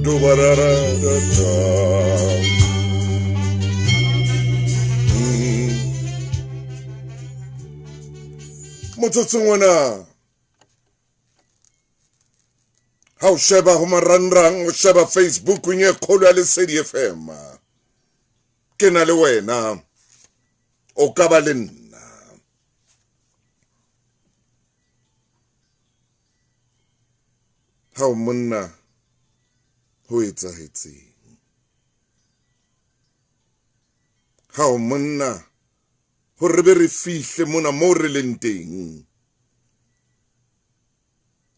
do ba ra ra da da. Motsotsong ona ha o sheba ho marangrang, o sheba Facebookong e kgolo ya Lesedi FM, ke na le wena, o ka ba le nna. Ha o monna, ho etsahetseng? Ha o monna, hore re be re fihle mona moo re leng teng,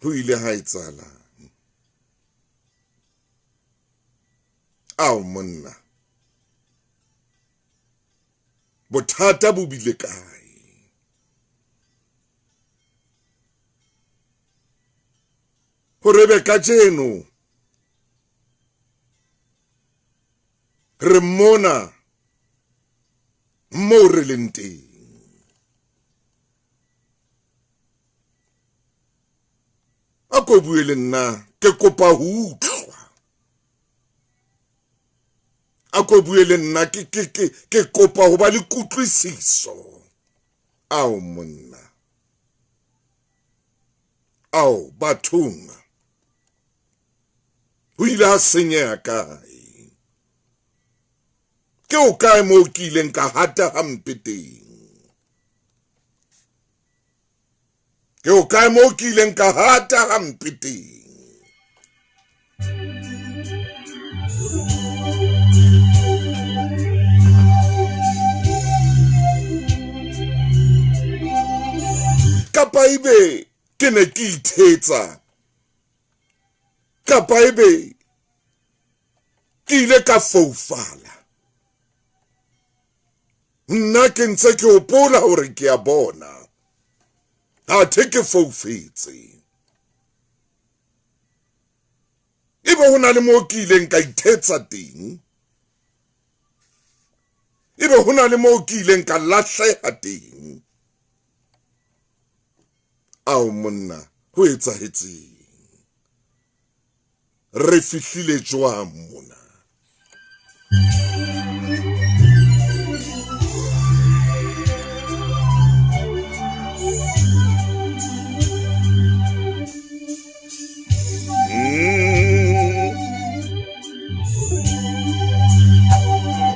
ho ile ha etsahalang? Ao monna, bothata bo bile kae? Hore be kajeno re mona moo re leng teng. A ko bue le nna, ke kopa ho utlwa. A ko bue le nna, ke kopa ho ba le kutlwisiso. Ao monna, ao bathong, ho ile ha senyeha kae? Ke o kae moo ke ileng ka hata hampe teng? Ke o kae moo ke ileng ka hata hampe teng? Kapa ebe ke ne ke ithetsa, kapa ebe ke ile ka foufala. Nna ke ntse ke hopola hore ke a bona, athe ke foufetse. Ebe ho na le moo ke ileng ka ithetsa teng, ebe ho na le moo ke ileng ka lahleha teng. Ao monna, ho etsahetseng? Re fihlile jwang mona?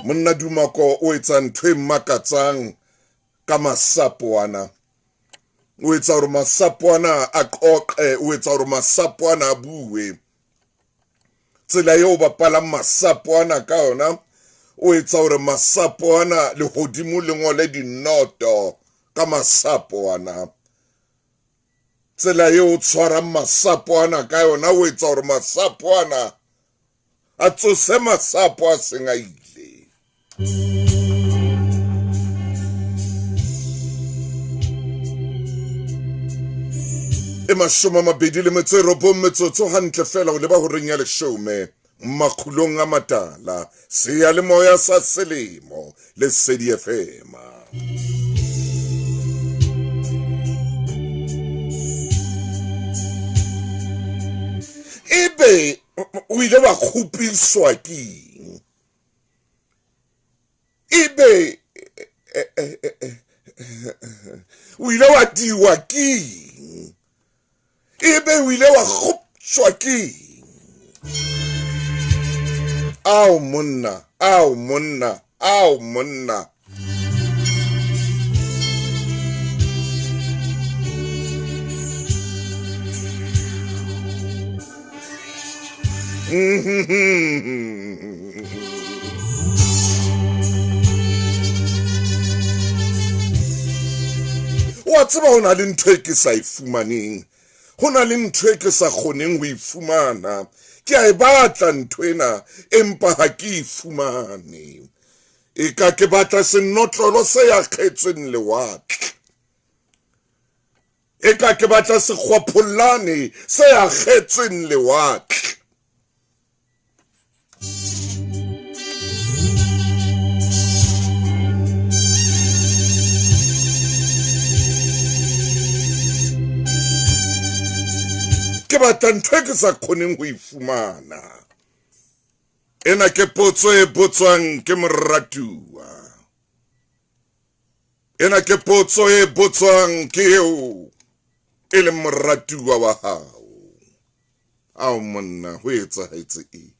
Monna Dumako o etsa ntho e makatsang ka masapo ana. O etsa hore masapo ana a qoqe, o etsa hore masapo ana a bue. Tsela eo bapalang masapo ana ka yona, o etsa hore masapo ana lehodimo le ngole dinoto ka masapo ana. Tsela eo o tshwarang masapo ana ka yona, o etsa hore masapo ana a tsose masapo a seng a ile. E 29 metsotso hantle fela o leba horeng ya leshome makgulong a matala seyalemoya sa selemo Lesedi FM. Ebe o ile wa kgopiswa keng? Ebe o ile wa diwa keng? Ebe o ile wa kgoptjwa keng? Ao monna, ao monna, ao monna. Wa tseba ho na le ntho e ke sa e fumaneng, ho na le ntho e ke sa kgoneng ho e fumana. Ke a e batla ntho ena, empa ha ke e fumane. E ka ke batla senotlolo se akgetsweng lewatle, e ka ke batla sekgwaphollane se akgetsweng lewatle. Ke batla ntho e ke sa kgoneng ho e fumana. Ena ke potso e botswang ke moratuwa. Ena ke potso e botswang ke eo e leng moratuwa wa hao. Ao monna, ho etsahetse eng?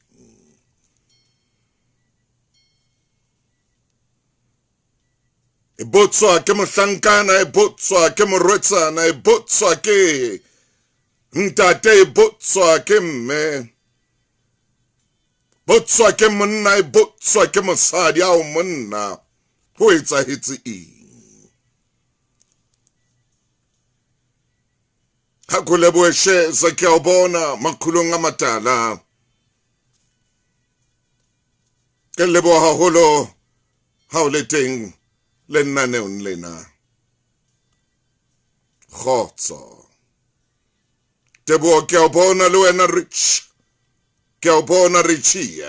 E botswa ke mohlankana, e botswa ke morwetsana, e botswa ke ntate, e botswa ke mme, botswa ke monna, e botswa ke mosadi. Ao monna, ho etsahetse eng? Ha ko lebohe Sheza, ke a o bona makhulong a matala. Ke leboha haholo ha o le teng lenaneong lena. Kgotso. Teboho, ke a o bona le wena Rich. Ke a o bona Richie.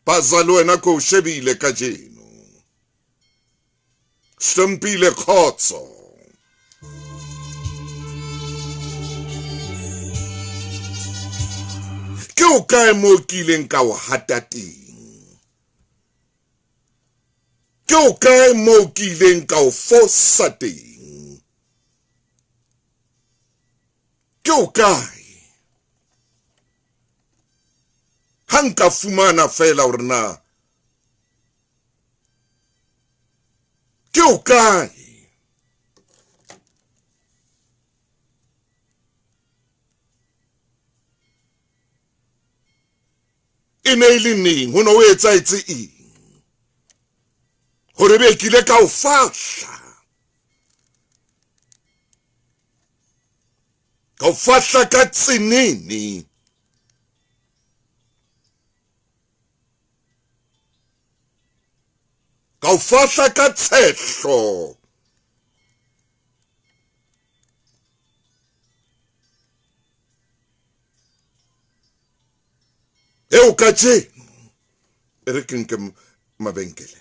Baza le wena ko o shebile kajeno. Stompile kgotso. Ke o kae moo ke ileng ka o hata teng? Ke o kae moo ke ileng ka o fosa teng? Ke o kae? Ha nka fumana feela hore na ke o kae, e ne e le neng, ho ne ho etsahetse eng hore be ke ile ka o fahla, ka o fahla ka tsenene. Ka o fahla ka tshehlo. Eo kajeno e re ke nke mabenkele.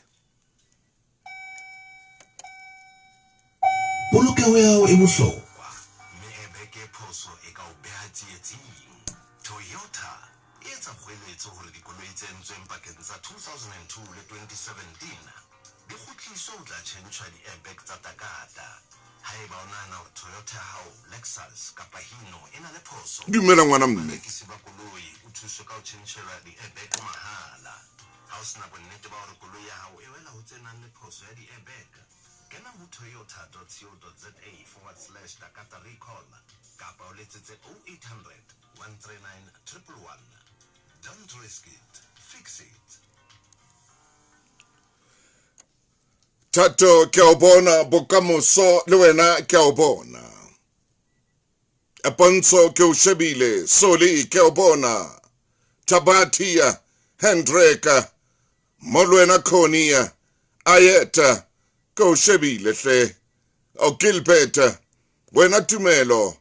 Polokeho ya hao e bohlokwa, mme airbag e phoso e ka o beha tsietsing. Toyota e etsa kgoeletso hore dikoloi tse entsweng pakeng tsa 2002 le 2017 di kgutliswe ho tla tjhentjhwa di-airbag tsa Takata. Haeba o nahana hore Toyota ya hao, Lexus kapa Hino e na le phoso, Dumela ngwana mme. Barekisi ba koloi o thuswe ka ho tjhentjhelwa di-airbag mahala. Ha o se na bonnete ba hore koloi ya hao e wela ho tse nang le phoso ya di-airbag, kena ho toyota.co.za forward slash Takata recall kapa o letsetse 0800 139 111. Don't risk it, fix it. Thato, ke a o bona bokamoso le wena ke a o bona. Pontsho ke o shebile, Soli ke o bona, Tabatia, Hendreka, mo le wena Conia, Ayeta ke o shebile hle, o Gilbert, wena Tumelo,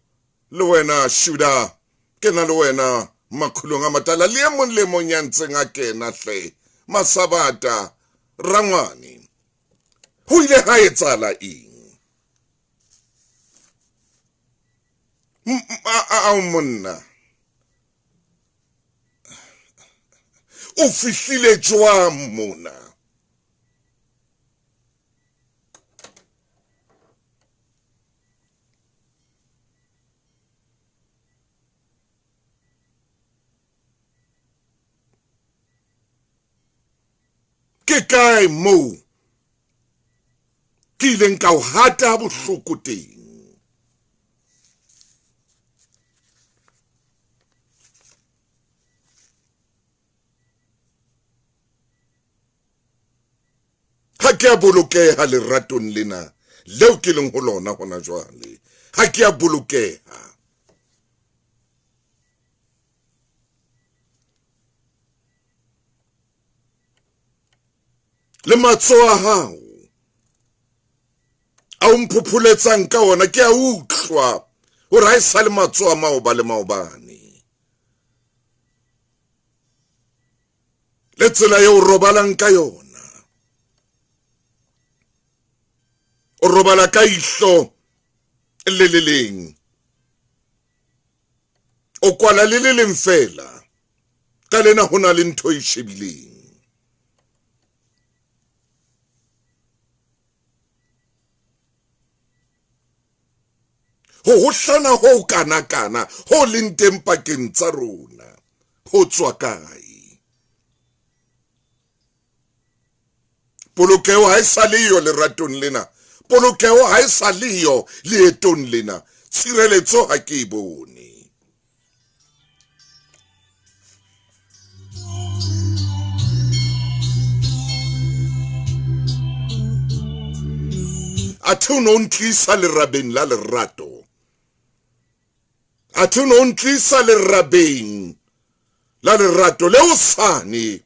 le wena Shuda, ke na le wena makhulong a matala le e mong le mong ya ntseng a kena hle, Masabata, Rangwane. Ho ile ha etsahala eng? Ao monna, o fihlile jwang mona? Ke kae moo ke ileng ka o hata bohloko teng? Ha ke a bolokeha leratong lena leo ke leng ho lona hona jwale. Ha ke a bolokeha. Le matsoho a hao a o mphopholetsang ka ona, ke a utlwa hore ha e sa le matsoho a maoba le maobane. Le tsela eo o robalang ka yona, o robala ka ihlo le le leng. O kwala le le leng fela. Ka lena ho na le ntho e shebileng. Ho hohlana ho kana-kana ho leng teng pakeng tsa rona ho tswa kae? Polokeho ha e sa le yo leratong lena. Polokeho ha e sa le yo leetong lena. Tshireletso ha ke e bone. Athe o no ntlisa lerabeng la lerato. Athe o no ntlisa lerabeng la lerato le hosane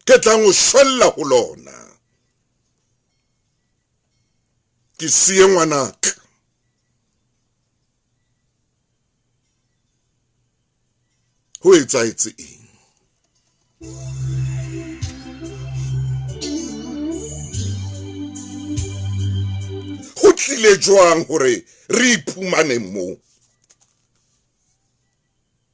ke tlang ho shwella ho lona. Ke siye ngwanaka. Ho etsahetse eng? Ho tlile jwang hore re iphumane mo?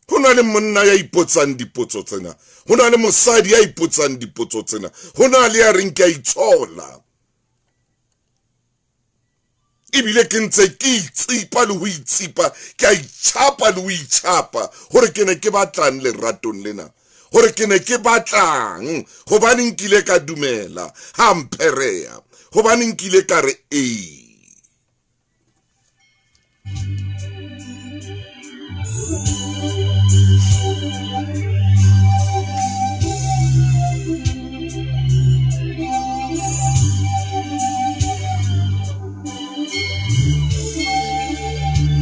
Ho na le monna ya ipotsang dipotso tsena. Ho na le mosadi ya ipotsang dipotso tsena. Ho na le ya reng ke a itshola. Ebile ke ntse ke itsipa le ho itsipa, ke a itjhapa le ho itjhapa hore ke ne ke batlang leratong lena, hore ke ne ke batlang, hobane nkile ka dumela ha mphereya, hobane nkile ka re ee.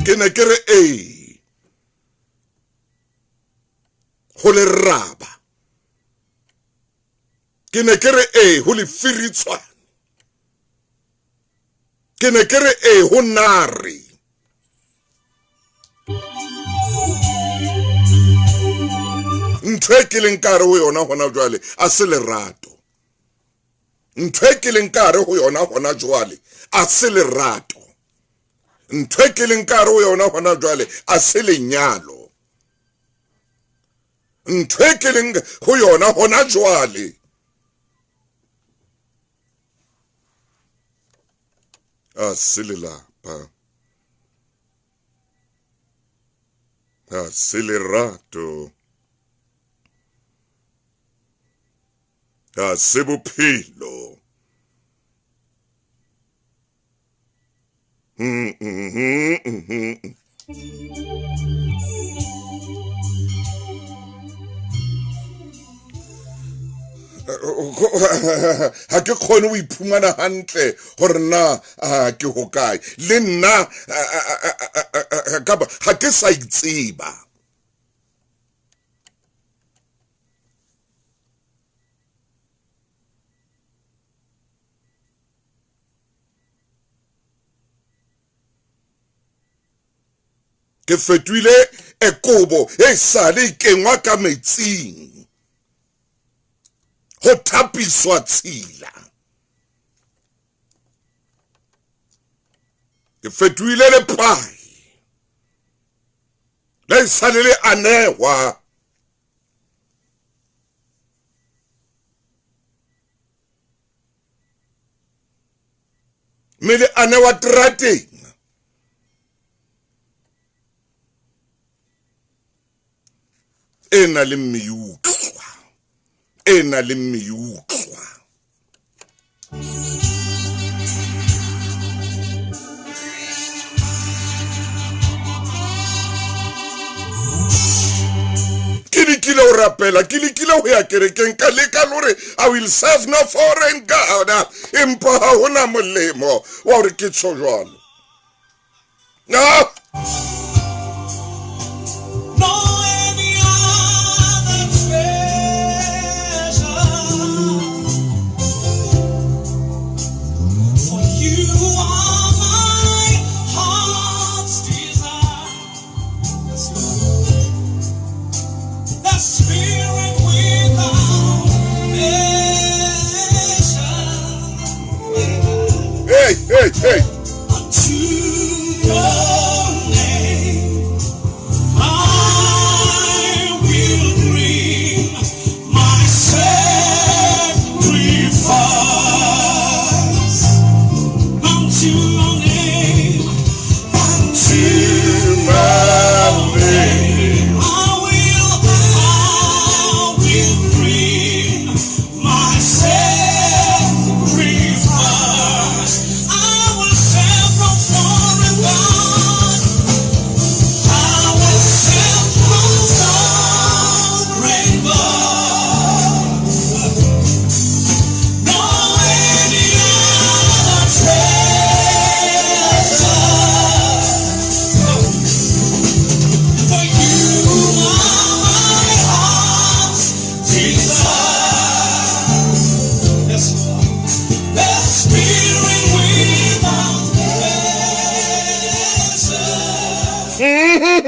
Ke ne ke re ee ho leraba, ke ne ke re ee ho lefiritshwane, ke ne ke re ee ho nare. Ntho e ke leng ka hare ho yona hona jwale a se lerato. Ntho e ke leng ka hare ho yona hona jwale a se lerato. Ntho e ke leng ka hare ho yona hona jwale a se lenyalo. Ntho e ke leng ho yona hona jwale a se lelapa, a se lerato, a se bophelo. Ha ke kgone ho iphumana hantle hore na ke hokae le nna, kapa ha ke sa itseba. Ke fetohile e kobo e sale e kengwa ka metsing ho thapiswa tshila. Ke fetohile lepai le sale le anehwa. Mme le anewa terateng. E na le meutlwa, e na le meutlwa. Ke lekile ho rapela, ke lekile ho ya kerekeng, ka leka le hore I will serve no foreign God, empa ha hona molemo wa hore ke tjho jwalo. No. Hey, hey, hey.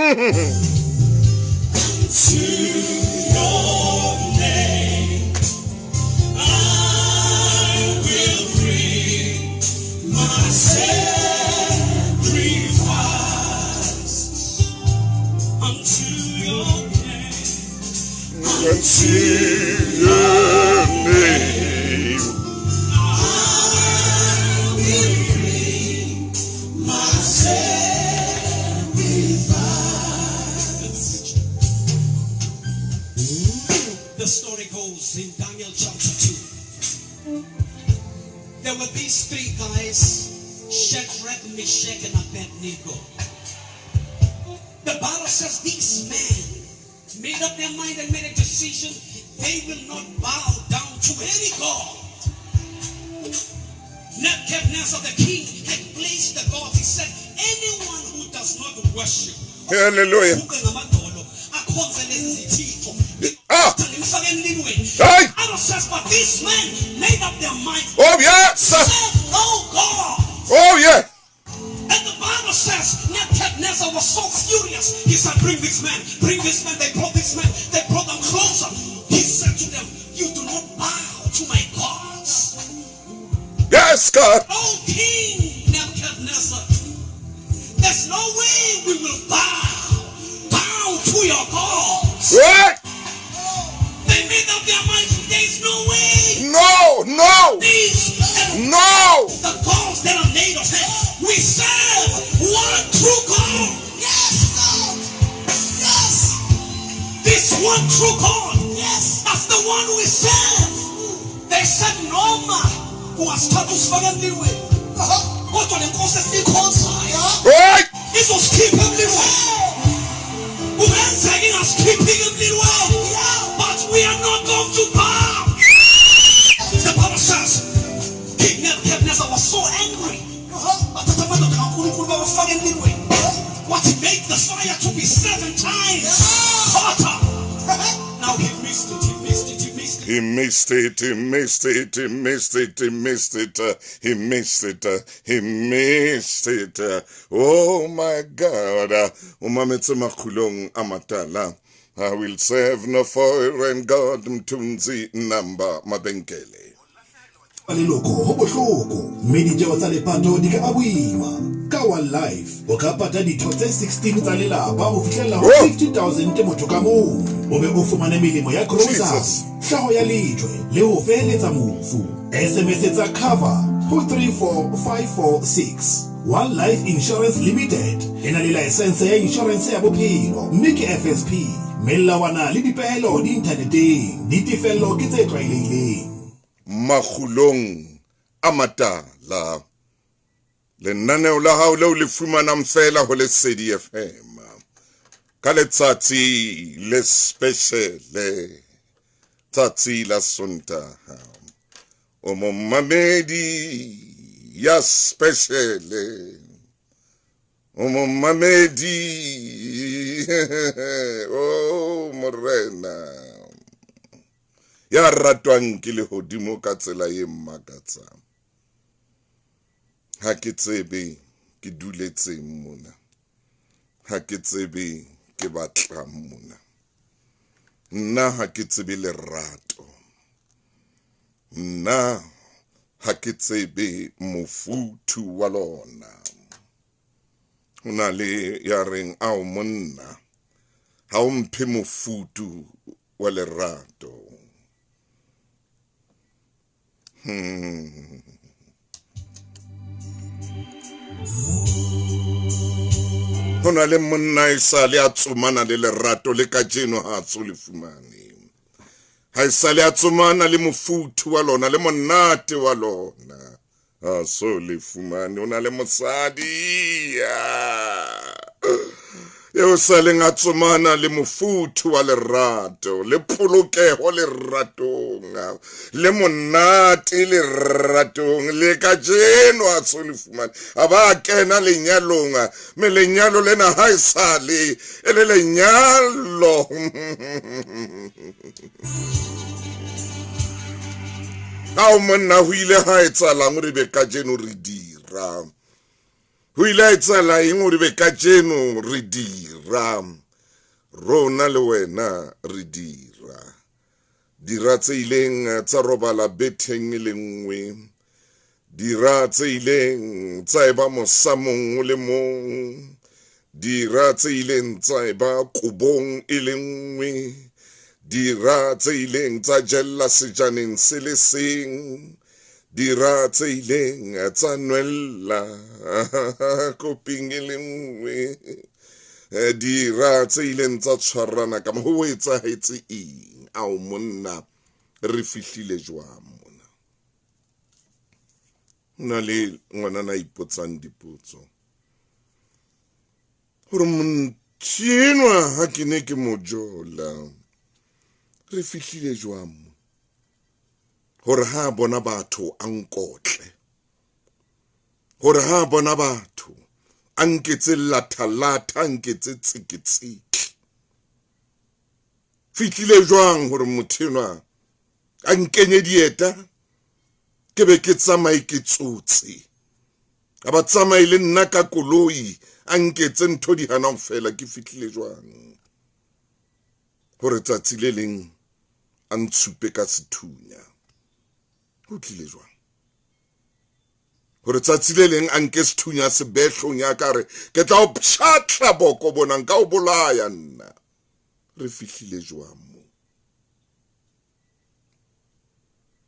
To your name I will bring my sacrifice. Unto your name, Unto your name. I will bring my sacrifice. The story goes in Daniel chapter 2. There were these three guys, Shadrach, Meshach, and Abednego. The Bible says these men made up their mind and made a decision. They will not bow down to any god. Nebuchadnezzar the king had placed the gods. He said, anyone who does not worship, Hallelujah. aguqe ngamadolo, akhonze lezi zithixo, Ah! ngimfake emlilweni. Hey! Bible says, but these men made up their minds. Oh yes. Serve no God. Oh yeah. And the Bible says Nebuchadnezzar was so furious. He said, bring this man, bring this man. They brought this man. They brought them closer. He said to them, you do not bow to my gods. Yes, God. Oh, King Nebuchadnezzar, there's no way we will bow down to your gods. What? They made up their minds. There's no way. No, no, These and no. the gods that are made of hell. We serve one true God. Yes, Lord. Yes. This one true God. Yes. That's the one we serve. They said noma ungasithatha usifake emlilweni. Kodwa le nkosi esiyikhonzayo Right. izosikhipha emlilweni. Kungenzeka ingasikhiphi emlilweni. But we are not going to bow. The Bible says King Nebuchadnezzar was so angry. Bathatha amadoda kaNkulunkulu bawafaka emlilweni. What he made the fire to be 7 times hotter. Now he missed it, he missed it, he missed it. He missed it, he missed it, he missed it, he missed it, he missed it, he missed it. Oh my God. O mametse makgulong a matala. I will serve no foreign God. Mthunzi number mabenkele. Leloko ho bohloko mme ditjeo tsa lepato di ka ba boima. Ka One Life o ka pata ditho tse 16 tsa lelapa ho fihlella ho Oh! 50,000 motho ka mong. O be o fumane melemo ya grocery, Jesus. hlooho ya lejwe le ho feheletsa mofu. SMS tsa cover ho 34546. One Life Insurance Limited e na le laesense ya insurance ya bophelo mme ke FSP. Melawana le dipehelo di inthaneteng. Ditefello ke tse tlwaelehileng. Makgulong a matala. Lenaneo la hao leo le fumanang fela ho Lesedi FM. Ka letsatsi le special, tsatsi la Sontaha. O momamedi ya special. O momamedi. Oh morena. Ya ratwang ke lehodimo ka tsela e mmakatsang. Ha ke tsebe ke duletseng mona. Ha ke tsebe ke batlang mona. Nna ha ke tsebe lerato. Nna ha ke tsebe mofuthu wa lona. Ho na le ya reng ao monna, ha o mphe mofuthu wa lerato. Ho na le monna e sale a tsomana le lerato le kajeno ha a tso le fumane. Ha e sale a tsomana le mofuthu wa lona le monate wa lona. Ha so le fumane. Ho na le mosadi eo saleng a tsomana le mofuthu wa lerato le polokeho leratong le monate leratong le kajeno a tso le fumane. A ba kena lenyalong mme lenyalo lena ha e sale e le lenyalo. Ao monna ho ile ha etsahalang re be kajeno re dira. Ho ile ha etsahala eng hore be kajeno re dira? Rona le wena re dira. Dira tse ileng tsa robala betheng e le nngwe. Dira tse ileng tsa eba mosamong o le mong. Dira tse ileng tsa eba kobong e le nngwe. Dira tse ileng tsa jella sejaneng se le seng. Dira tse ileng tsa nwella koping e le nngwe. Dira tse ileng tsa tshwarana ka ho etsahetse eng? Ao monna, re fihlile jwang mona? Ho na le ngwanana a ipotsang dipotso hore motho enwa ha ke ne ke mo jola, re fihlile jwang mo? Hore ha a bona batho a nkotle, hore ha a bona batho a nketse latha-latha, a nketse tsikitsiki. Fihlile jwang hore motho enwa a nkenye dieta ke be ke tsamaye ke tsotse, a ba tsamaye le nna ka koloi a nketse ntho di hana ho fela. Ke fihlile jwang hore tsatsi le leng a ntshupe ka sethunya? Ho tlile jwang hore tsatsi le leng a nke sethunya se behlong ya ka re ke tla o pshatla boko bona, nka o bolaya nna? Re fihlile jwang mo?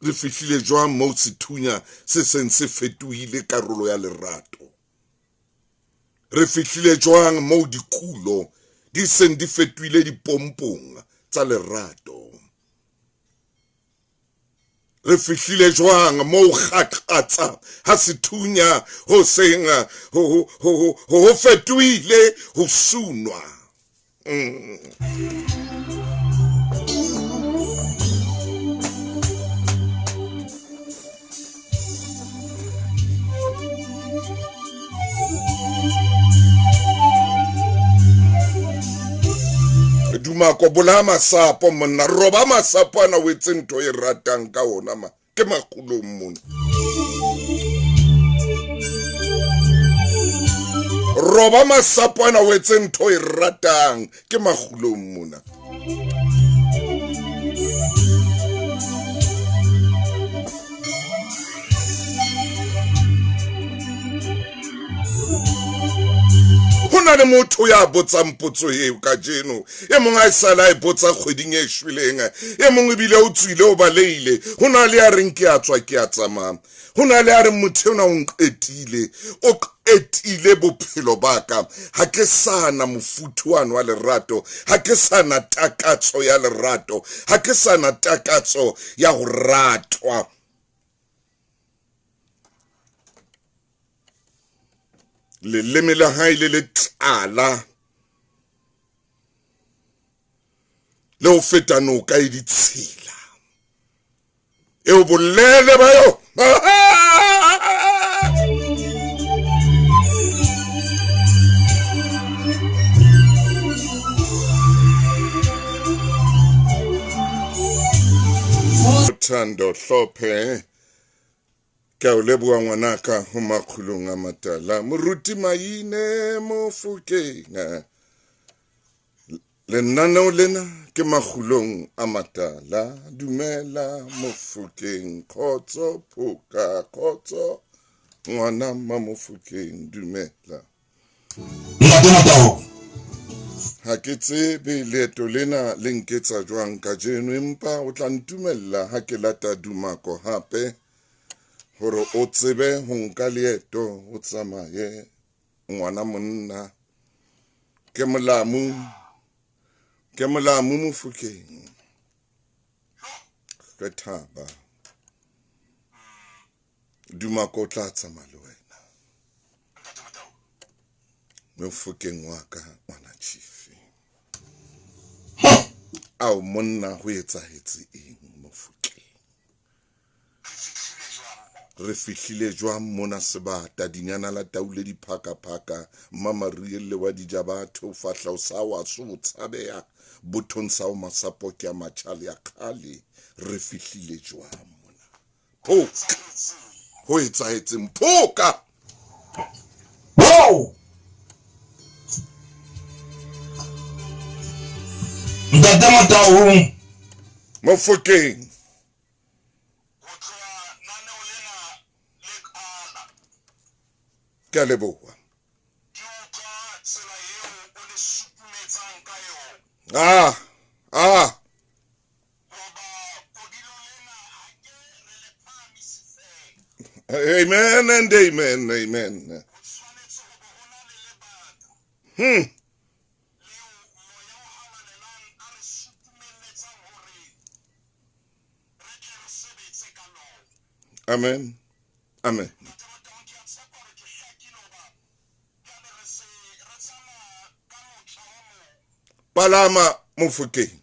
Re fihlile jwang moo sethunya se seng se fetohile karolo ya lerato? Re fihlile jwang moo dikulo di seng di fetohile dipompong tsa lerato? Re fihlile jwang moo kgaqatsa ha sethunya ho seng ho fetohile ho sunwa? Dumako, bolaya masapo monna, roba masapo ana o etse ntho e ratang ka ona ma ke makgolong mona. Roba masapo ana o etse ntho e ratang ke makgolong mona. Ho na le motho ya botsang potso eo kajeno, e mong a e sale a e botsa kgweding e shweleng, e mong ebile o tswile o baleile. Ho na le ya reng ke a tswa ke a tsamaya, ho na le ya reng motho enwa o nqetile, o qetile bophelo ba ka, ha ke sa na mofuthu wane wa lerato, ha ke sa na takatso ya lerato, ha ke sa na takatso ya ho ratwa. Leleme la hae le le tlala le ho feta noka e ditshila eo bolele ba yo. Thando Hlophe, ke a o leboha ngwanaka ho makgulong a matala. Moruti Maine Mofokeng, lenaneo lena ke makgulong a matala. Dumela Mofokeng, kgotso phoka, kgotso ngwana Mamofokeng, dumela. Ntate Matao. Ha ke tsebe leeto lena le nketsa jwang kajeno, empa o tla ntumella ha ke lata Dumako hape hore o tsebe ho nka leeto o tsamaye ngwana monna. Ke molamu, ke molamu Mofokeng. Re thaba. Dumako o tla tsamaya le wena. Mofokeng wa ka ngwana chief. Ao monna, ho etsahetse eng Mofokeng? Re fihlile jwang mona sebata dinyana la taule diphakaphaka Mma Marie wa dija batho fahla o sa wa so tshabeha bothong sa o masapo ke a matjha le a kgale. Re fihlile jwang mona? Phoka. Ho etsahetseng? Phoka. Oh! Ntate Motaung. Mofokeng. Ke a leboha. Ah, ah. Amen and amen, amen. Amen. Amen. Palama Mofokeng.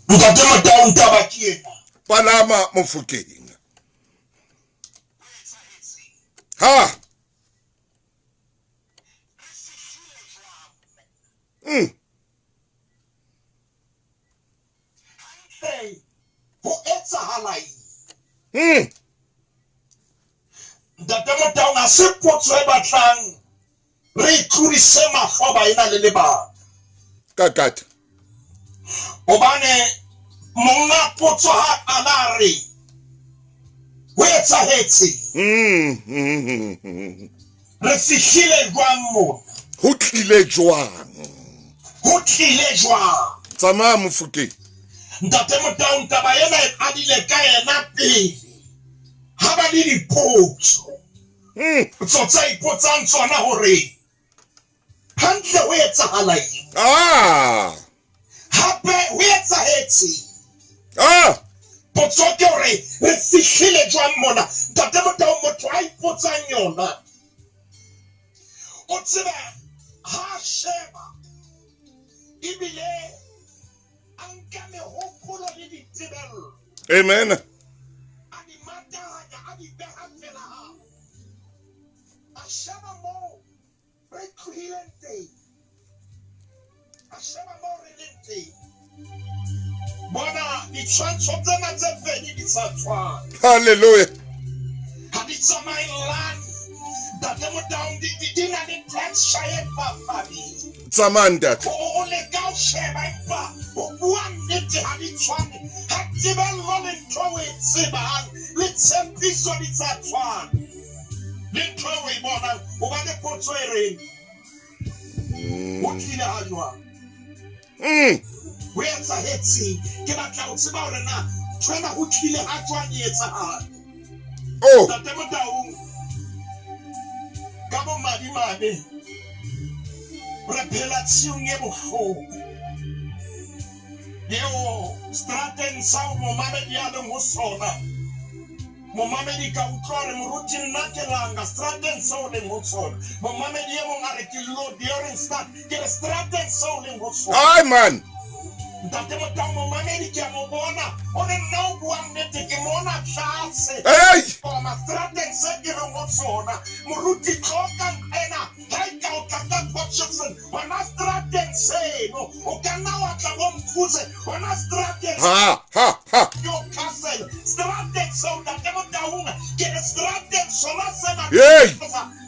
Ntate Motaung taba ke ena. Palama Mofokeng. Ha. Ho etsahala eng? Ntate Motaung ha se potso e batlang re itlodise mahlo ba ena le lebaka. Ka kata. Hobane monga potso ha qala re ho etsahetse. Re fihlile jwang mona? Ho tlile jwang? Ho tlile jwang? Tsamaya Mofokeng. Ntate Motaung taba ena e qadile ka yena pele. Ha ba le dipotso. Tso tsa ipotsang tsona hore hantle ho etsahala eng? Ah! Hape ho etsahetse. Ah! Potso ke hore re fihlile jwang mona? Ntate Motaung motho a ipotsang yona. O tseba ha sheba ebile a nka mehopolo le ditebello. Amen. A di matahanya, a di beha pela hao. A sheba moo re tlohileng teng. A sheba moo re leng teng. Bona ditshwantsho tsena tse pedi di sa tshwane. Hallelujah. Ha di tsamaellane. Ntate Motaung di na le texture e fapaneng. Tsamaya ntate. O leka ho sheba empa ho bua nnete ha di tshwane. Ha tebello le ntho o e tsebang le tshepiso di sa tshwane. Le ntho o e bonang hobane potso e reng ho tlile ha jwang? Ho etsahetseng? Ke batla ho tseba hore na ntho ena ho tlile ha jwang e etsahala. Oh. Ntate Motaung ka bomadimabe re phela tshiung e bohloko eo strateng sa o momamedi a leng ho sona. Momamedi ka utlwa hore moruti nna ke langa strateng seo leng ho sona. Momamedi e mong a re ke Leeudoringstad, ke re strateng seo leng ho sona. Ai man. Ntate Motaung momamedi ke a mo bona o re nna o bua nnete ke mona tlase. Hey! Koma strateng se ke leng ho sona. Moruti tlo ka nqena ha e ka o tla ka Potchefstroom hona strateng seno. O ka nna wa tla bo Mkhuze hona strateng. Ha ha ha. Newcastle strateng seo Ntate Motaung ke re strateng sona sena. Hey!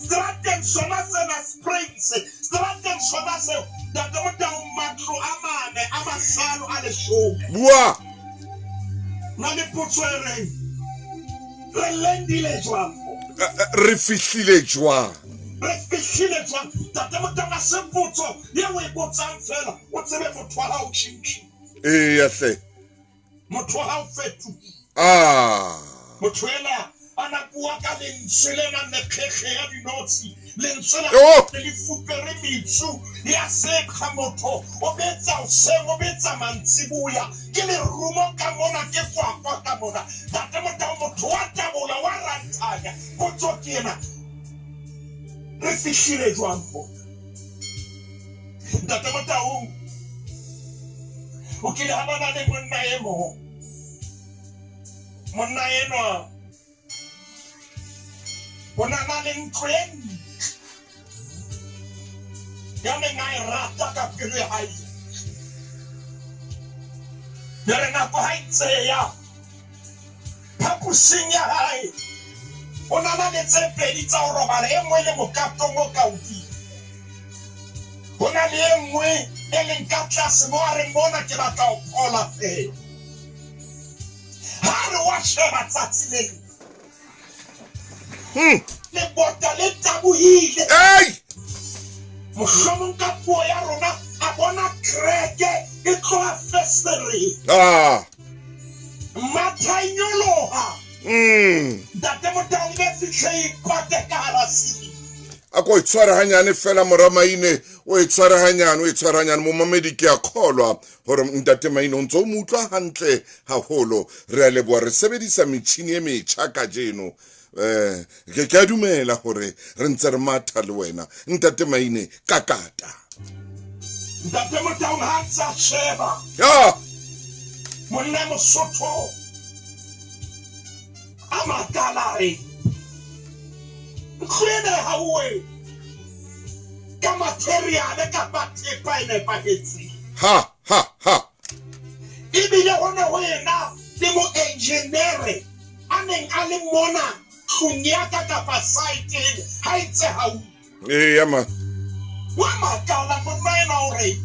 Strateng sona sena Springs. Strateng sona seo Ntate Motaung matlo a mane a mahlano a leshome. Bua. Na le potso e reng re lendile jwang? Re fihlile jwang? Re fihlile jwang? Ntate Motaung ha se potso eo o e botsang fela o tsebe motho wa hao tjhentjhile. Eya hle. Motho wa hao fetohile. Ah. Motho ena a na bua ka lentswe le nang le kgekge ya dinotshi. Lentswe la Oh. le fupere metsu ya sekga motho o betsa hoseng o betsa mantsiboya. Ke lerumo ka mona ke kwakwa ka mona. Ntate Motaung motho wa tabola wa ranthanya. Potso ke ena. Re fihlile jwang mona? Ntate Motaung o kile ha bana le monna e mong. Monna enwa o na na le ntlo e ntle ya neng a e rata ka pelo ya hae. Ya re nako ha e ntse ya phaposing ya hae O na na le tse pedi tsa ho robala, e nngwe e le mokatong o ka hodimo. Ho na le e nngwe e leng ka tlase mo a reng mona ke batla ho phola feela. Ha re wa sheba tsatsi le leng. Lebota le tabohile. Ei! Mohlomong ka puo ya rona a bona kreke e tloha festereng. Ah. Matha e nyoloha. Ntate Motaung e fihle e ipate ka hara sili. A ko e tshware hanyane fela mora Maine, o e tshware hanyane, o e tshware hanyane. Momamedi ke a kgolwa hore ntate Maine o ntse o mo utlwa hantle haholo. Re a leboha, re sebedisa metjhini e metjha kajeno. Eh, ke ke a dumela hore re ntse re matha le wena ntate Maine kakata. Ntate Motaung ha ntse a sheba. Ya. Monna Mosotho a makala re ntlo ena e hauwe ka materiale kapa thepa e nepahetseng. Ha ha ha. Ebile ho ne ho ena le moenjenere a neng a le mona tlung ya ka kapa saeteng ha e ntse hauwe. Eya ma. Wa makala monna ena hore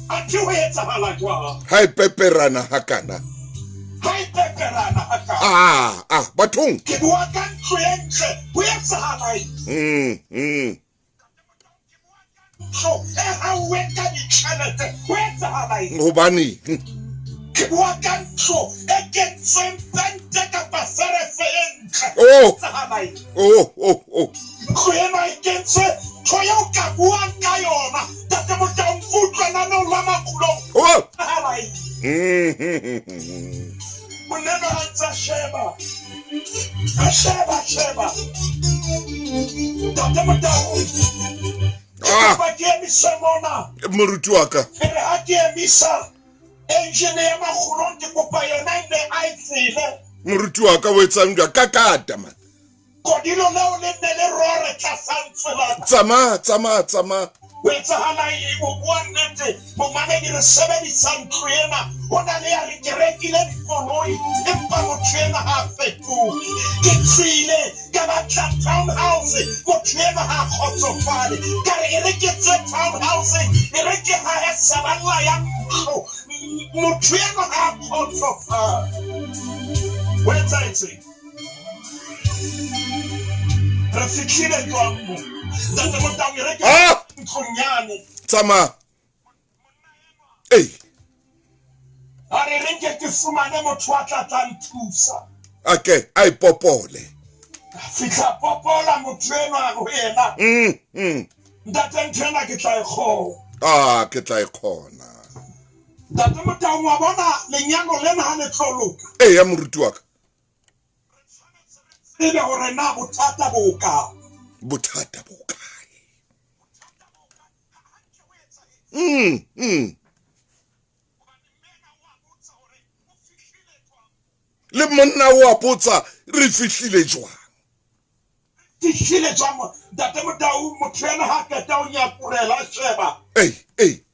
athe ho etsahala jwang. Ha e peperana hakana. Ha e peperana hakana. Ah, ah, bathong. Ke bua ka ntlo e ntle, ho etsahala eng? Ntlo e hauweng ka ditjhelete, ho etsahala eng? Hobaneng? Ke bua ka ntlo e kentsweng pente kapa ferefe e ntle, Oh. etsahala eng? Oh, oh, oh. Ntlo ena e kentswe ntho eo ka buang ka yona. Ntate Motaung, utlwa naneong la Makulong. Oh. Etsahala eng? Monna enwa a ntse a sheba. A sheba, sheba. Ntate Motaung. Ke Ah. kopa ke emise mona. Moruti wa ka. Ke re ha ke emisa engine ya Makgolong, ke kopa yona e ne a e tsele. Moruti wa ka o etsang jwang? Kakata man. Kodilo leo le nne le rore tlasa ntswe la ka. Tsamaya, tsamaya, tsamaya. Ho etsahala eng? Ho bua nnete, momamedi, re sebedisa ntlo ena. Ho na le ya re ke rekile dikoloi, empa motho ena ha a fetohe. Ke tswile ka batla townhouse, motho ena ha a kgotsofale. Ka re e re ke tswe townhouse-eng, e re ke hahe saballa ya ntlo. Motho ena ha a kgotsofale. Ho etsahetseng? Re fihlile jwang mo? Ntate Motaung, e re ke Ah! ntlong yane. Tsamaya. Ei. A re re nke ke fumane motho a tla tla nthusa. A ke a ipopole. Fihla popola motho enwa a re ho yena. Ntate, ntho ena ke tla e kgona. Ah, ke tla e kgona. Ntate Motaung, wa bona lenyalo lena ha le tlo loka. Eya, moruti wa ka. Tsebe hore na bothata bo kae. Bothata bo kae? Le monna o a botsa re fihlile jwang? Fihlile jwang? Ntate Motaung, motho ena ha qeta ho nyakurela sheba. Ei, ei.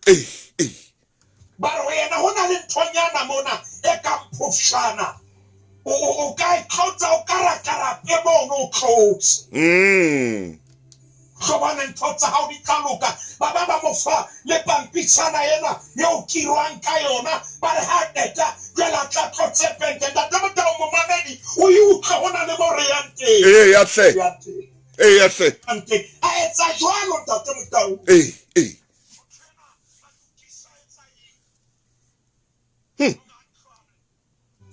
Ei, ei. Ba re ho yena ho na le nthonyana mona e kang phofshana. O ka e tlotsa, o ka rakarape mono o tlotse. Hlobane ntho tsa hao di tla loka. Ba ba ba mo fa le pampitshana ena eo kirwang ka yona. Ba re ha qeta jwale a tla tlotse pente. Ntate Motaung, momamedi, o e utlwe ho na le mo re yang teng. Ee, ya hle. Ya teng. Ee, ya hle. Yang teng. A etsa jwalo, Ntate Motaung. Ee, ee.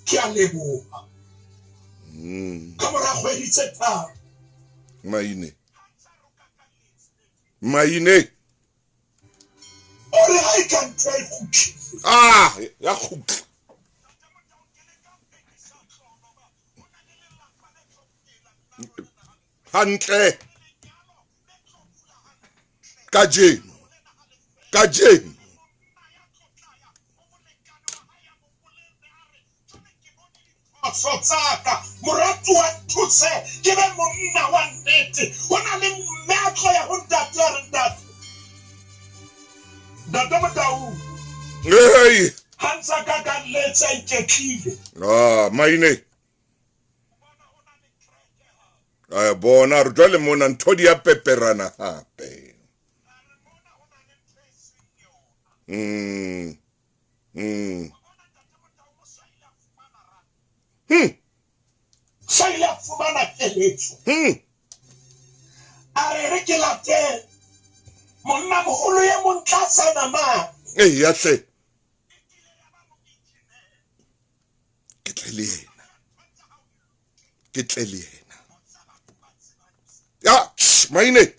Ke a leboha. Ka mora kgwedi tse tharo. Maine. Maine. O re ha e ka ntho e kgutlile. Ah, ya kgutla. Hantle. Kajeno. Kajeno. Phoso tsaka, moratuwa nthuse, ke be monna wa nnete. Ho na le mme a tlo ya ho ntate a re ntate. Ntate Motaung. Hey. Ha ntsa ka ka letsa iketlile. Ah, maine. A bona re jwale mona ntho di a peperana hape. Sa ile a fumana keletso. A re re ke late monna moholo e mong tlasana ma. Eya hle. Ke tle le yena. Ke tle le yena. Ya, maine.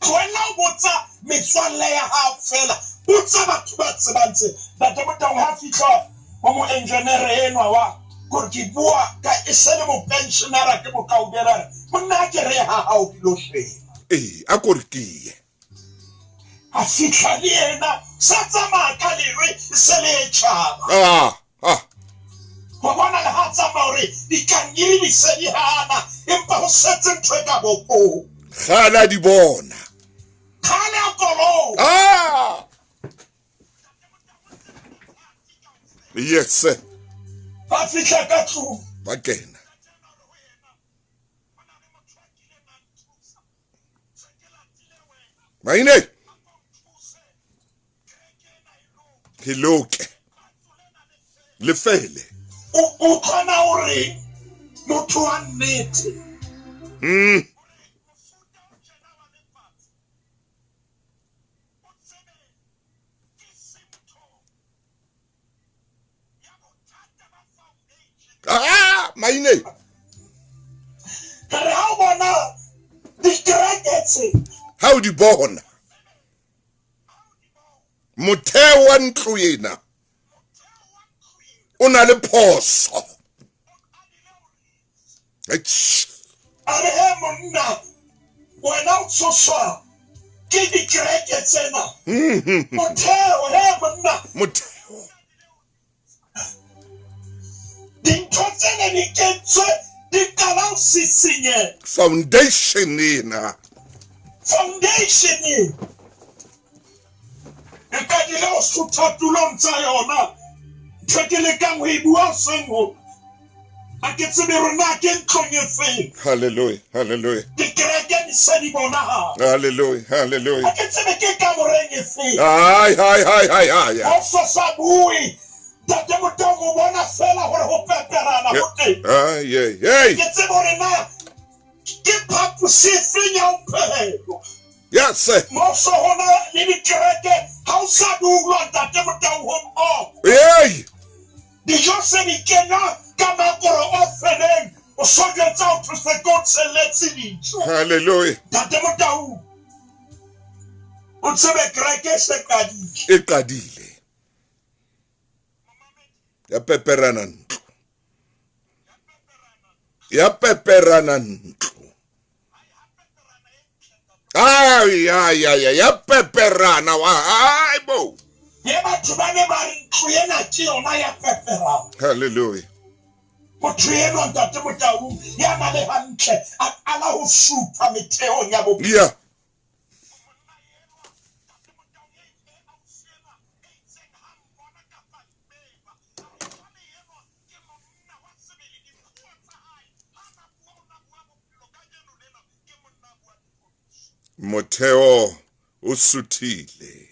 Tlohella ho botsa metswalle ya hao fela. Botsa batho ba tsebang tse. Ntate Motaung ha fihla ho mo engineer enwa wa gore ke bua ka e se le mo pensionera ke mokaubera re monna ke re ha hao dilo sheba. Eh, a ko re ke ye. A fihla le yena sa tsamaya ka lerwe se le tjhaba. Ah, ah. Ho bona le ha tsamaya hore dikangiri di se di hana empa ho setse ntho e ka bopong. Kgale di bona. Kgale a koloi. Ah! Yes sir. Ba fihla ka tlung. Ba kena. Maine. Ke loke. Le fele. O utlwana hore motho wa nnete. Ah, maine. Ka re ha o bona dikereke tse. Ha o di bona. Motheo wa ntlo ena o na le phoso. A re he monna wena o tshoswa ke dikereke tsena. Motheo he monna. Motheo. Dintho tsena di kentswe di qala ho sisinyeha. Foundation ena. Foundation e. E qadile ho sutha tulong tsa yona. Ntho ke lekang ho e bua hoseng hona. Ha ke tsebe hore na ke ntlong e feng. Hallelujah, hallelujah. Dikereke di se di bonahala. Hallelujah, hallelujah. Ha ke tsebe ke kamoreng e feng. Hai, hai, hai, hai, hai. Ho so sa bue. Ntate Motaung o bona fela hore ho peperana ho teng. Ai, ai, ai. Ke tsebe hore na ke phaposi e feng ya ho phehelo. Yes sir. Mo so hona le dikereke ha o sa dulwa Ntate Motaung ho mmoho. Hey! Dijo se di kenywa ka makoro o feleng o so jwetsa ho thuse ke o tshelletse dijo. Hallelujah. Ntate Motaung o tsebe kereke e se qadile. E qadile. Ya peperana ntlo. Ya peperana ntlo. Ai, ai, ai, ya peperana wa ai bo. Ye batho ba ne ba re ntlo ena ke yona ya peperana. Hallelujah. Motho enwa Ntate Motaung ya na le hantle a qala ho supa metheong ya bophelo. Yeah. Motheo o suthile.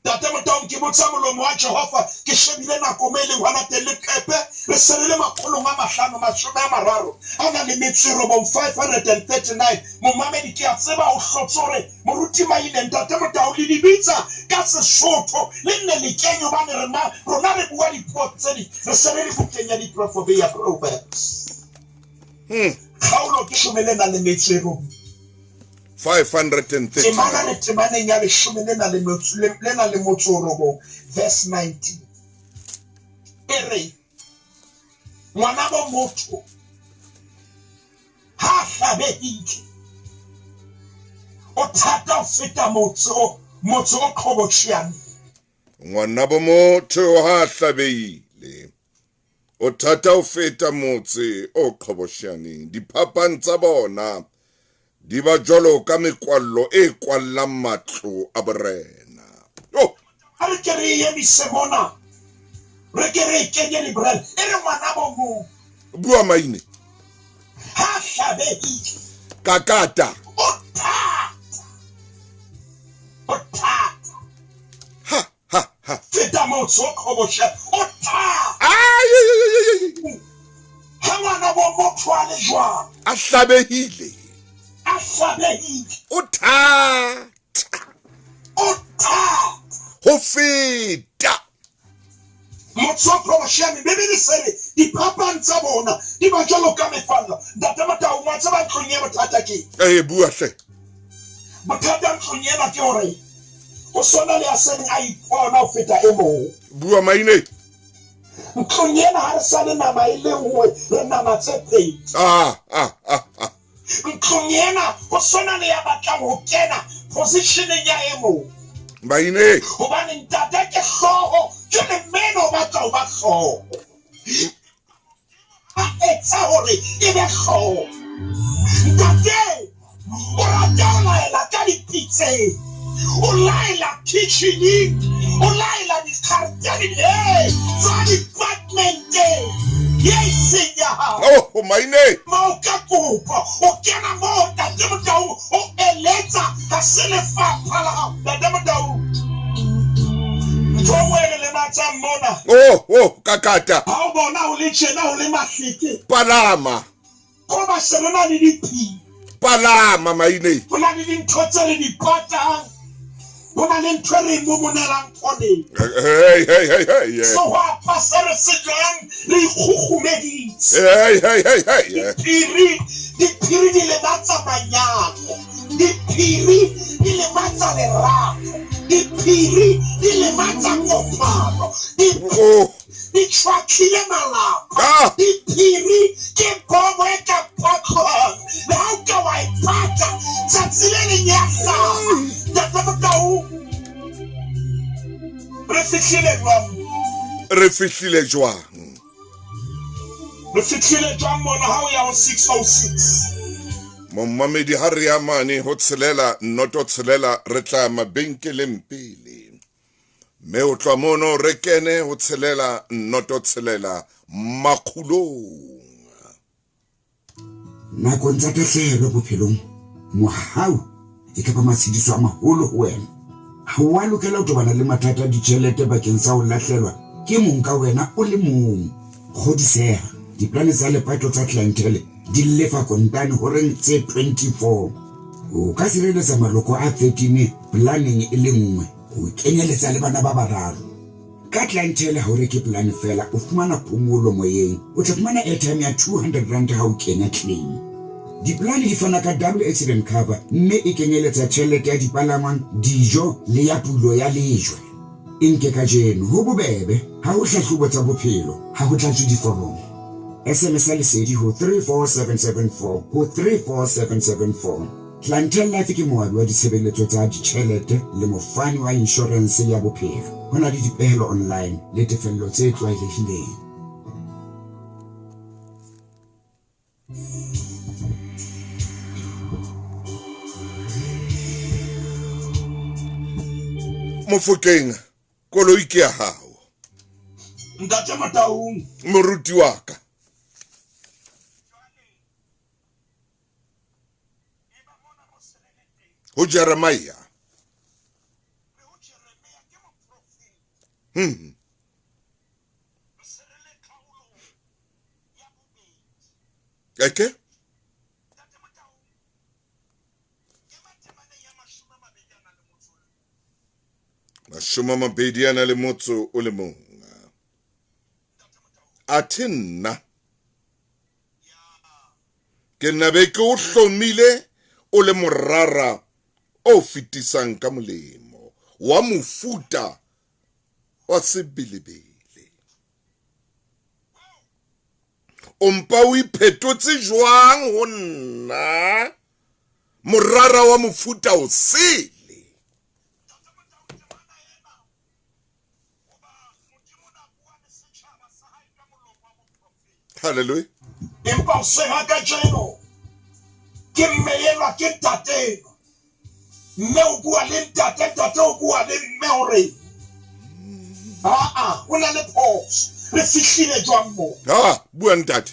Ntate Motaung ke botsa molomo wa Jehova ke shebile nako me leng hona teng leqepe re se le makgolong a mahlano mashome a mararo a na le metso e robong 539. Momamedi ke a tseba o hlotse hore moruti Maine Ntate Motaung le di bitsa ka Sesotho le nne le kenye hobane rena rona re bua dipuo tse ding. Re se re le bukeng ya diproverbe ya Proverbs. Kgaolo ke shome le na le metso e robong. 530. Temana le temaneng ya leshome le na le motso le na le motso o robong verse 19. E re ngwana bo motho ha hlabehile o thata ho feta motse o qhobosheane. Ngwana bo motho ha hlabehile o thata ho feta motse o qhobosheaneng. Diphapang tsa bona di ba jwalo ka mekwallo e kwallang matlo a borena. Oh! A re ke re e emise mona, re ke re e kenye librele. E re ngwana bo mong. Bua maine. Ha hlabehile. Kakata. O thata. O thata. Ha ha ha. Feta motse o qhoboshe. O thata. Ai. Ha ngwana bo motho a le jwalo. A hlabehile. A hlabehile. O thata. O thata. Ho feta. Motse o qhobosheane, Bibele se re diphapang tsa bona di ba jwalo ka mefalla. Ntate Motau, wa tseba ntlong e bothata ke? Ee, bua hle. Bothata ntlong ena ke hore o sona le ya seng a ipona ho feta e mong. Bua maine. Ntlong ena ha re sa le nama e le nngwe, re nama tse pedi. Ah, ah, ah, ah. Ntlong ena ho sona le ya batlang ho kena positioneng ya e mong. Maine. Hobane ntate ke hlooho, jwale mme ena o batla ho ba hlooho. A etsa hore e be hlooho. Ntate o rata ho laela ka dipitseng, o laela kitcheneng, o laela dikgaretene tsa departmenteng ye e seng ya hao. Oh, maine. Moo ka kopo o kena moo Ntate Motaung o eletsa, ha se lefapha la hao Ntate Motaung. Ntho e nngwe e re lematsang mona. Oh, oh, kakata. Ha o bona o le tjena o le mahleke. Palama. Hoba se re na le diphiri. Palama maine. Ho na le dintho tse re di patang. Ho na le ntho e re e momonelang khoneng. Hey, hey, hey, hey, yeah. Sehwapa se re se jang re ikgugumeditse. Hey, hey, hey, hey, yeah. Diphiri, diphiri di lematsa manyalo. Diphiri di lematsa lerato. Diphiri di lematsa kopano. Oh. Di tjhwatlile malapa. Ah. Diphiri ke bomo e ka phatlwang. Le ha o ka wa e pata, tsatsi le leng ya hlaha. Ntate Motau, re fihlile jwang? Re fihlile jwang? Re fihlile jwang mona ha o ya ho 606? Momamedi ha re ya mane ho tshelela noto tshelela re tla mabenkeleng pele. Mme o tloha mono re kene ho tshelela noto tshelela makgulong. Nakong tsa tahlehelo bophelong, mohau e ka ba matshediso a maholo ho wena. Ha o a lokela ho tobana le mathata a ditjhelete bakeng sa ho lahlelwa ke mong ka wena o le mong. Kgodiseha, diplane tsa lepato tsa Clientele di lefa kontane horeng tse 24. O ka sireletsa maloko a 13 planeng e le nngwe, ho kenyeletsa le bana ba bararo. Ka Clientele ha o reke polane feela, o fumana phomolo moyeng. O tla fumana airtime ya 200 rand ha o kenya claim. Dipolane di fana ka double accident cover mme e kenyeletsa tjhelete ya dipalangwang, dijo le ya pulo ya lejwe. E nke kajeno, ho bobebe, ha ho hlahlobo tsa bophelo, ha ho tlatswe diforomo. SMS ya Lesedi ho 34774 ho 34774. Clientele Life ke moabi wa ditshebeletso tsa ditjhelete le mofani wa inshorense ya bophelo. Ho na le dipehelo online le tefello tse tlwaelehileng. Mofokeng, koloi ke ya hao. Ntate Motaung. Moruti wa ka. Ho Jeremiah. Eke? Mashome a mabedi a na le motso o le mong. Athe nna ke nna be ke o hlomile o le morara o fetisang ka molemo wa mofuta wa sebelebele. O mpa o iphetotse jwang ho nna morara wa mofuta o sele? Hallelujah. Empa o sega kajeno ke mme enwa ke ntate enwa. Mme o bua le ntate, ntate o bua le mme hore Aa, o na le phoso. Re fihlile jwang mo? Ha, bua ntate.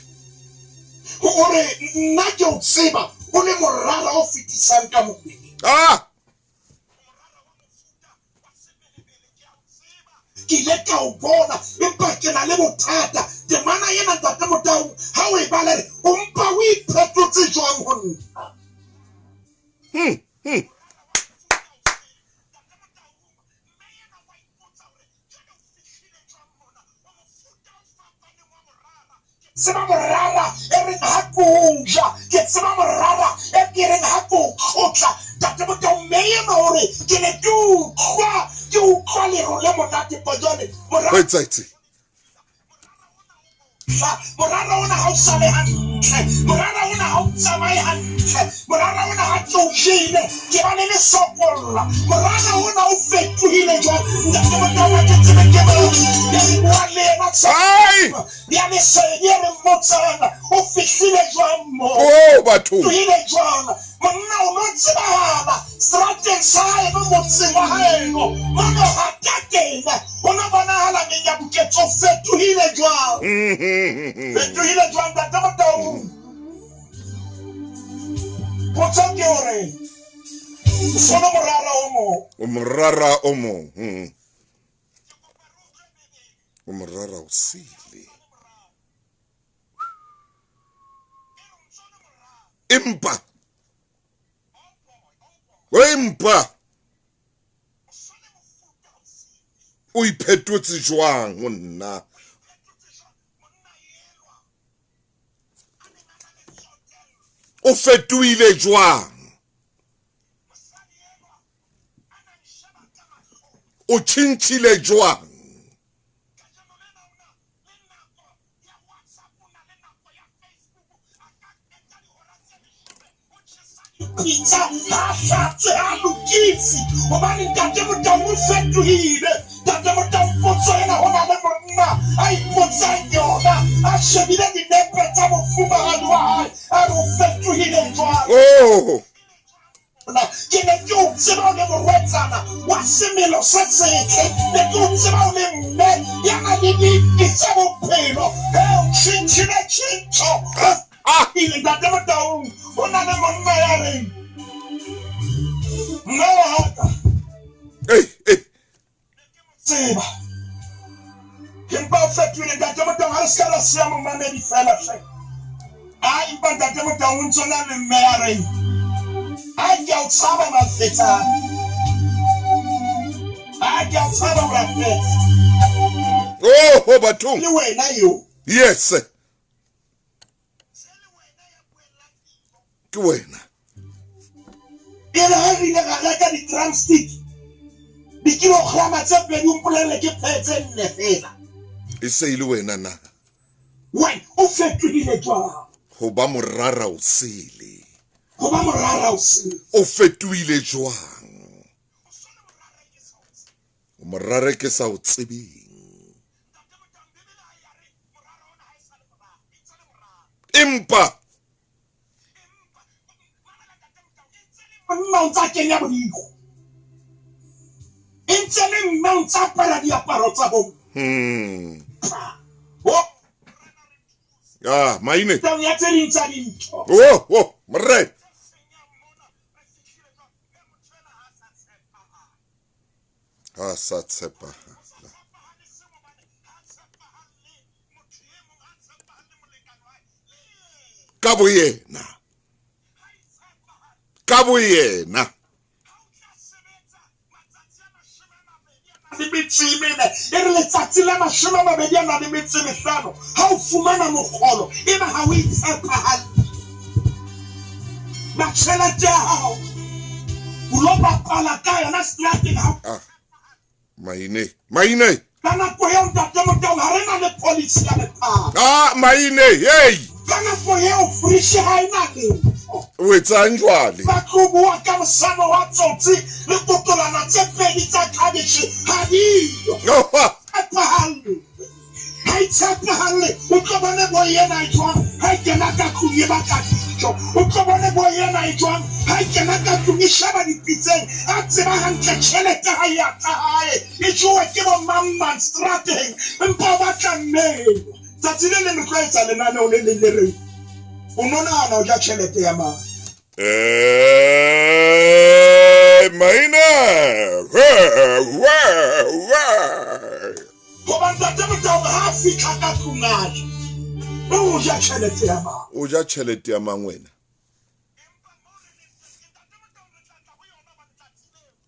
O re, Nna ke o tseba o le morara o fetisang ka mobung. Ah! Ke ile ka o bona, empa ke na le bothata. Temana ena, Ntate Motaung, ha o e bala e re, O mpa o iphetotse jwang ho nna? Hmm, hmm. Tseba morara e reng ha ke o ja, ke tseba morara e ke reng ha ke o tlotla. Ntate Motau, mme enwa o re, ke ne ke utlwa, ke utlwa lero le monate, empa jwale morara. Ho etsahetse? Morara ona ha o sale hantle, morara ona ha o tsamaye hantle, morara ona ha ke o jele ke ba le lesokolla, morara ona o fetohile jwang? Ntate Motau, ha ke tsebe ke mang ya re buang le yena Ai! ya lesedi e re mmotsang, o fihlile jwang mo? Oh, batho. Fetohile jwang? Monna o no tsebahala seterateng sa haeno, motseng wa haeno, mono hata teng ho no bonahala menyabuketso. O fetohile jwang? Fetohile jwang, Ntate Motaung? Potso ke hore o sono morara o mong. O morara o mong. O morara o sele. Empa empa o iphetotse jwang ho nna? O fetohile jwang? O tjhentjhile jwang? Pitsa ha hlatswe ha lokise hobane Ntate Motau o fetohile. Ntate Motau, potso ena ho na le monna a ipotsang yona a shebile dinepe tsa mofumahadi wa hae a re o fetohile jwang. Oh. Ke ne ke o tseba o le morwetsana wa semelo se setle, ne ke o tseba o le mme ya nang le dipi tsa bophelo. He, o tjhentjhile tjhentjho. Ah! Ile Ntate Motaung, ho na le monna ya reng, mme wa ka. Ei, ei. Tseba. Empa o fetohile Ntate Motaung, ha re se ka ra siya momamedi feela hle. A empa Ntate Motaung o ntso na le mme ya reng, a ke a o tshaba Mafetsane. A ke a o tshaba Mafetse. Oh, ho bathong. Le wena eo. Yes. Ke wena. E re ha re ile ra reka di-drumstick dikilograma tse pedi, o mpolelle ke phe tse nne fela. E se e le wena na? Wena o fetohile jwang? Ho ba morara o sele. Ho ba morara o sele. O fetohile jwang? O morara ke sa o tsebeng. Empa monna o ntsa kenya bodiko, e ntse le mme o ntsa apara diaparo tsa bo. Oh. Ah, maine. Tau ya tse ding tsa dintho. Oh, oh, morena. Ha sa tshepahala. Ka boyena. Ka boyena. Le metso e mene, e re letsatsi la mashome a mabedi a nang le metso e mehlano, ha o fumana mokgolo, ebe ha o itshepahalle. Na tjhelete ya hao o lo bapala ka yona seterateng ha Ah, maine, maine. Ka nako eo Ntate Motau ha re na le policy ya lephata. Ah, maine, hey. Ka nako eo fridge ha e na letho. O etsang jwale? Ba tlo bua ka mosamo wa tsotsi le kotolana tse pedi tsa khabetjhe ha diyo. Oh, ha. Tshepahalle. Ha e tshepahalle, o tlo bone boy ena e jwang ha e kena ka tlung e batla dijo. dijo. O tlo bone bo yena e jwang ha e kena ka tlung e sheba dipitseng, a tseba hantle tjhelete ha e ya tsa hae, e jowe ke bo mang strateng, empa o batla mmele. Tsatsi le leng re tlo etsa lenaneo le leng le reng o no nahana o ja tjhelete ya mang. Maine. Hoba ntate Motau ha a fihla ka tlung a ja, o ja tjhelete ya mang. O ja tjhelete ya mang wena?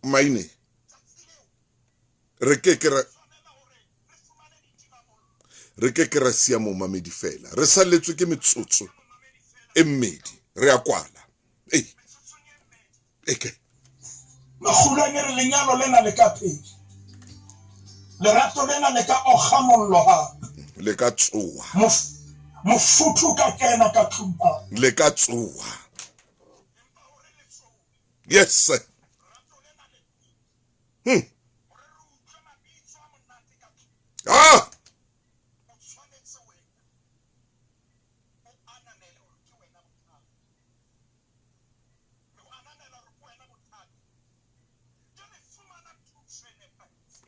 Maine. Re ke ke ra siya momamedi fela. Re salletswe ke metsotso e mmedi. Re a kwala. Eke. Makgulwane re lenyalo lena le ka pele. Lerato lena le ka okga mollo hape. Le ka tsoha. Mofuthu ka kena ka tlung. Le ka tsoha. Yes sir. Ah!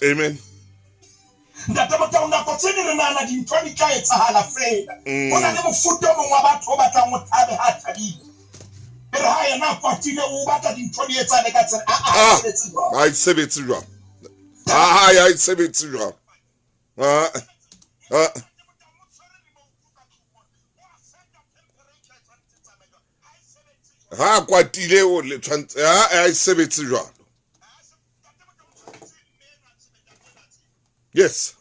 Amen. Ntate Motau nako tse ding re nahana dintho di tla etsahala fela. Ho na le mofuta o mong wa batho o batlang o thabe ha thabile. E re ha yena a kwatile o batla dintho di etsahale ka tsela. Ha e sebetse jwang. Ha e sebetse jwang. Ha kwatile o le tshwantse ha e sebetse jwang. Yes.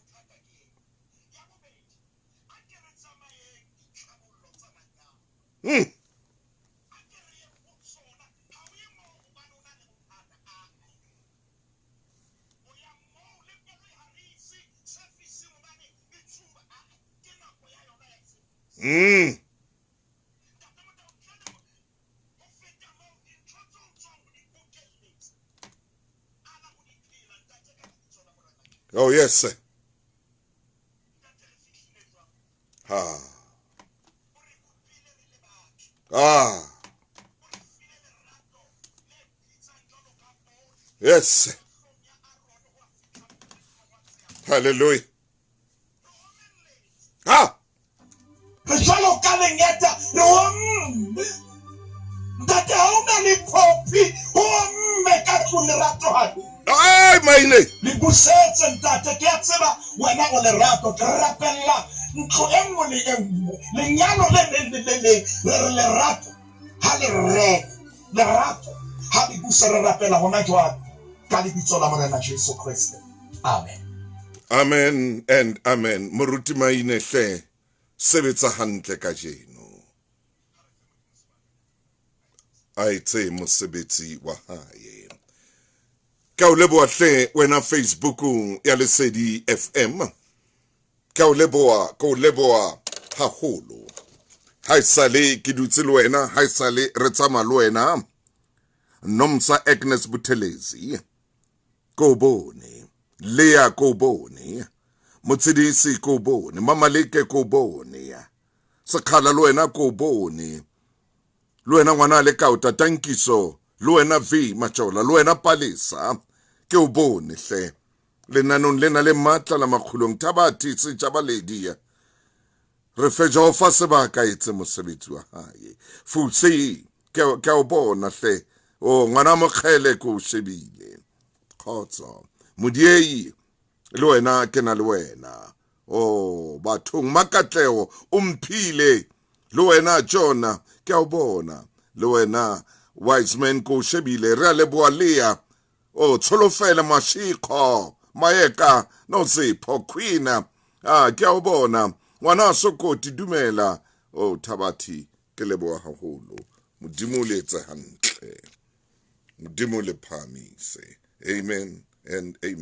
Oh yes sir. Ha. Ah. Yes. Hallelujah. Ah. Re jwalo ka lengeta re o mme. Ntate ha o na le phophi ho mme ka tlung lerato hape. Ai maine. Le busetse ntate ke a tseba wena o lerato ke rapella ntlo e nngwe le e nngwe lenyalo le leng le le leng re re lerato ha le reke lerato ha le buse re rapela hona jwale ka lebitso la Morena Jesu Kriste. Amen. Amen and amen. Moruti Maine hle sebetsa hantle kajeno. A etse mosebetsi wa hae. Ka o leboha hle wena Facebookong ya Lesedi FM. Ka o leboha haholo. Ha esale ke dutse le wena, ha esale re tsamaya le wena. Nomsa Agnes Buthelezi ko bone, Lea ko bone, Motshedisi ko bone, Mamaleke ko bone, Sekgala le wena ko bone, le wena ngwana le kauta tankiso, le wena V Machola, le wena Palesa, ke o bone hle. Lenanong lena le matla la makgulong Thabathi Setjhabaledi. Re fe Jehova sebaka etse mosebetsi wa hae. Futsi ke o bona hle. O ngwana mokgele ko shebile. Kgotso. Modiei le wena ke na le wena. O bathong Makatleho o mphile. Le wena Jona ke o bona. Le wena Wiseman ko shebile. Re a leboha Lea. O tsholofela Mashikho Maeka Nozipho Queen. Ah ke o bona. Ngwana Sokoti dumela. O Thabathi ke leboha haholo. Modimo le etse hantle. Modimo le phamise. Amen and amen.